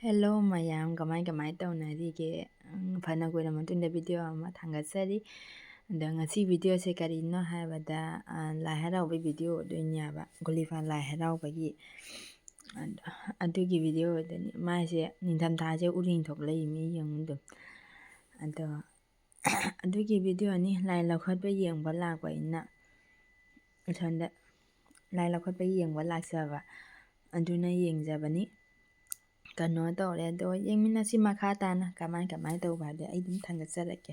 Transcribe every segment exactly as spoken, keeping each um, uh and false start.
Hello ꯃꯌꯥꯝ, ꯀꯃꯥꯏ ꯀꯃꯥꯏ ꯇꯧꯅꯔꯤꯒꯦ? ꯎꯝ, ꯐꯅ ꯀꯨꯏꯔꯕ ꯃꯇꯨꯡꯗ ꯚꯤꯗꯤꯑꯣ ꯑꯃ ꯊꯥꯡꯒꯠꯆꯔꯤ꯫ ꯑꯗꯣ ꯉꯁꯤ ꯚꯤꯗꯤꯑꯣꯁꯦ ꯀꯔꯤꯅꯣ ꯍꯥꯏꯕꯗ, ꯑ, ꯂꯥꯏ ꯍꯔꯥꯎꯕꯒꯤ ꯚꯤꯗꯤꯑꯣ ꯑꯣꯏꯗꯣꯏꯅꯦꯕ, ꯒꯣꯂꯤꯐꯥ ꯂꯥꯏ ꯍꯔꯥꯎꯕꯒꯤ꯫ ꯑꯗ-, ꯑꯗꯨꯒꯤ ꯚꯤꯗꯤꯑꯣ ꯑꯣꯏꯗꯣꯏꯅꯤ꯫ ꯃꯥꯏꯁꯦ ꯅꯤꯡꯊꯝꯊꯥꯁꯦ ꯎꯔꯤꯡ ꯊꯣꯛꯂꯛꯏ, ꯃꯤ ꯌꯦꯡꯉꯨ ꯑꯗꯨꯝ꯫ ꯑꯗꯣ ꯑꯗꯨꯒꯤ ꯚꯤꯗꯤꯑꯣꯅꯤ, ꯂꯥꯏ ꯂꯧꯈꯠꯄ ꯌꯦꯡꯕ ꯂꯥꯛꯄ ꯑꯩꯅ꯫ ꯑꯁꯣꯝꯗ ꯂꯥꯏ ꯂꯧꯈꯠꯄ ꯌꯦꯡꯕ ꯂꯥꯛꯆꯕ ꯑꯗꯨꯅ ꯌꯦꯡꯖꯕꯅꯤ꯫ ꯀꯩꯅꯣ ꯇꯧꯔꯦ, ꯑꯗꯣ ꯌꯦꯡꯃꯤꯟꯅꯁꯤ ꯃꯈꯥ ꯇꯥꯅ ꯀꯃꯥꯏ ꯀꯃꯥꯏ ꯇꯧꯕ ꯍꯥꯏꯗꯤ ꯑꯩ ꯑꯗꯨꯝ ꯊꯥꯡꯒꯠꯆꯔꯛꯀꯦ꯫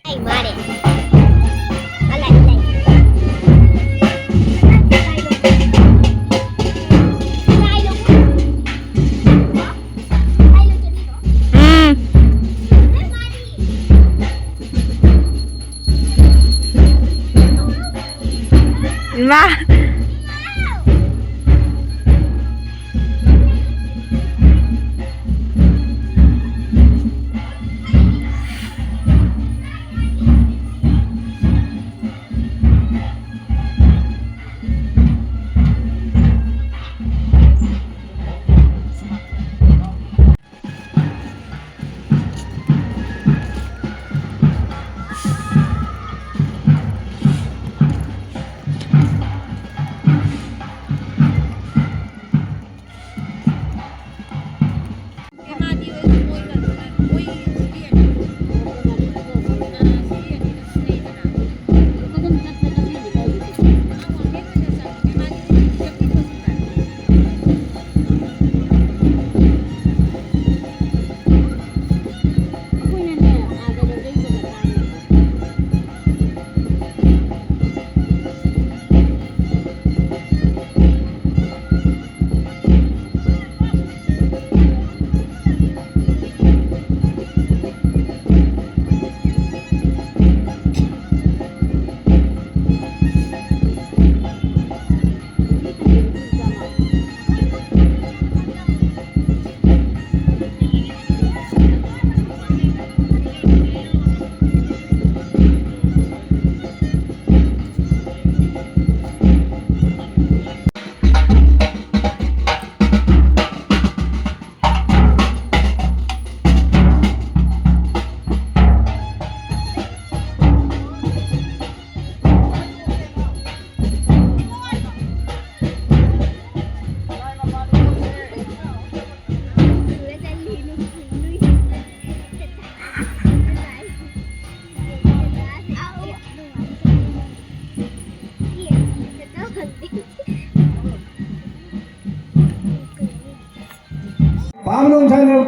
ꯎꯝ꯫ ꯏꯃꯥ꯫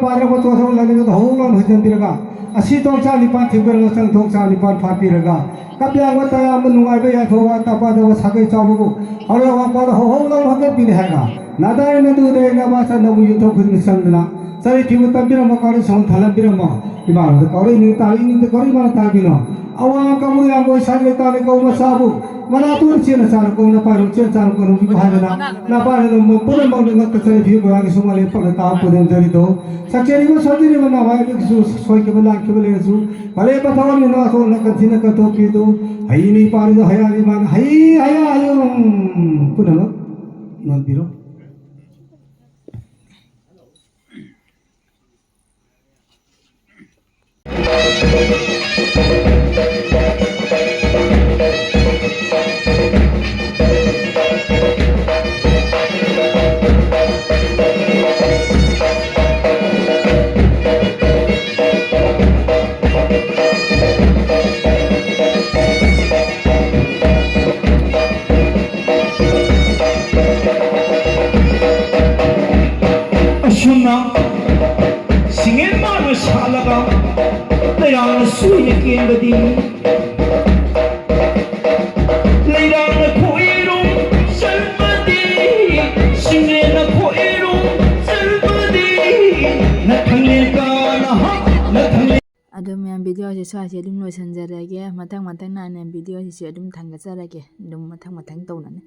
ꯄꯥꯏꯔꯛꯄ ꯆꯣꯠꯊꯕ ꯂꯥꯏꯅꯤꯡꯗ ꯍꯧ ꯂꯥꯎꯅ ꯍꯩꯖꯤꯟꯕꯤꯔꯒ, ꯑꯁꯤ ꯊꯣꯡ ꯆꯥ ꯅꯤꯄꯥꯟ ꯊꯤꯡꯕꯤꯔꯒ, ꯆꯪ ꯊꯣꯡ ꯆꯥ ꯅꯤꯄꯥꯟ ꯐꯥꯠꯄꯤꯔꯒ, ꯀꯞ ꯌꯥꯡꯕ ꯇꯌꯥꯝꯕ ꯅꯨꯡꯉꯥꯏꯕ ꯌꯥꯏꯐꯕ ꯋꯥ ꯇꯥ ꯄꯥꯗꯕ ꯁꯥꯒꯩ ꯆꯥꯎꯕꯕꯨ ꯍꯧꯔꯛ ꯋꯥꯄꯥꯗ ꯍꯧ ꯍꯧ ꯂꯥꯎꯅ ꯍꯧꯒꯠꯄꯤꯔꯦ ꯍꯥꯏꯔꯒ, ꯅꯥꯗꯥꯏ ꯅꯗꯨꯗꯩ ꯅꯕꯥ ꯆꯠꯅꯕꯨ ꯌꯨꯝꯊꯣꯛ ꯈꯨꯗꯤꯡ ꯆꯪꯗꯅ ꯆꯔꯤ ꯐꯤꯕꯨ ꯇꯝꯕꯤꯔꯝꯕ ꯀꯥꯎꯔꯤ ꯁꯣꯟ ꯊꯥꯜꯂꯝꯕꯤꯔꯝꯕ ꯏꯃꯥ ꯂꯣꯟꯗ ꯀꯥꯎꯔꯤ ꯅꯤꯡ ꯇꯥꯔꯤ ꯏꯅꯤꯡꯗ ꯀꯥꯎꯔꯤ ꯃꯥꯅ ꯇꯥꯕꯤꯅꯣ꯫ ꯑꯋꯥꯡ ꯀꯕꯨ ꯌꯥꯡꯒꯣꯏ ꯁꯥꯒꯩ ꯇꯥꯅꯤ ꯀꯧ ꯃꯆꯥꯕꯨ ꯃꯅꯥꯇꯣꯟ ꯆꯦꯅ ꯆꯥꯅ ꯀꯧꯅ ꯄꯥꯏꯔꯨ ꯆꯦꯅ ꯆꯥꯅ ꯀꯧꯅ ꯄꯤꯕ ꯍꯥꯏꯗꯅ ꯅꯄꯥꯏꯅ ꯅꯣꯡꯃ ꯄꯨꯝꯅꯃꯛꯅ ꯉꯛꯇ ꯆꯔꯤ ꯐꯤꯕ ꯃꯌꯥꯝꯒꯤ ꯁꯨꯃꯥꯡ ꯂꯦꯞꯄꯛꯅ ꯇꯥꯕ ꯄꯨꯅꯦꯝꯖꯔꯤꯗꯣ꯫ ꯁꯛꯆꯔꯤꯕ ꯁꯣꯟꯖꯔꯤꯕ ꯅꯍꯥꯋꯥꯏꯗꯒꯤꯁꯨ ꯁꯣꯏꯈꯤꯕ ꯂꯥꯟꯈꯤꯕ ꯂꯩꯔꯁꯨ ꯄꯂꯦ ꯄꯊꯥꯋꯥꯅꯤ ꯅꯥꯊꯣꯛꯅ ꯀꯟꯊꯤꯅ ꯀꯠꯊꯣꯛꯄꯤꯗꯨ꯫ ꯍꯩꯅꯤ ꯄꯥꯔꯤꯗꯣ ꯍꯌꯥꯔꯤ ꯃꯥꯅ ꯍꯩ ꯍꯌꯥ ꯍꯌꯣꯝ ꯄꯨꯝꯅꯃꯛ ꯅꯣꯟꯕꯤꯔꯣ꯫ ꯑꯁꯨꯝꯅ ꯁꯤꯡꯉꯦꯟ ꯃꯥꯅ ꯁꯥꯠꯂꯒ ꯂꯩꯔꯥꯡꯅ ꯁꯣꯏꯅ ꯀꯦꯟꯕꯗꯤ ꯂꯩꯔꯥꯡꯅ ꯈꯣꯏꯔꯨꯝ ꯆꯟꯕꯗꯤ ꯁꯤꯡꯉꯦꯟꯅ ꯈꯣꯏꯔꯨꯝ ꯆꯟꯕꯗꯤ ꯅꯊꯪꯂꯦꯟ ꯀꯥꯅ ꯍꯥ ꯅꯊꯪꯂꯦꯟ ꯑꯗꯣ ꯃꯌꯥꯝ, ꯚꯤꯗꯤꯑꯣꯁꯦ ꯁ꯭ꯋꯥꯏꯁꯦ ꯑꯗꯨꯝ ꯂꯣꯏꯁꯤꯟꯖꯔꯒꯦ꯫ ꯃꯊꯪ ꯃꯊꯪ ꯅꯥꯏꯅ ꯚꯤꯗꯤꯑꯣꯁꯤꯁꯨ ꯑꯗꯨꯝ ꯊꯥꯡꯒꯠꯆꯔꯛꯀꯦ꯫ ꯑꯗꯨꯝ ꯃꯊꯪ ꯃꯊꯪ ꯇꯧꯅꯅ꯫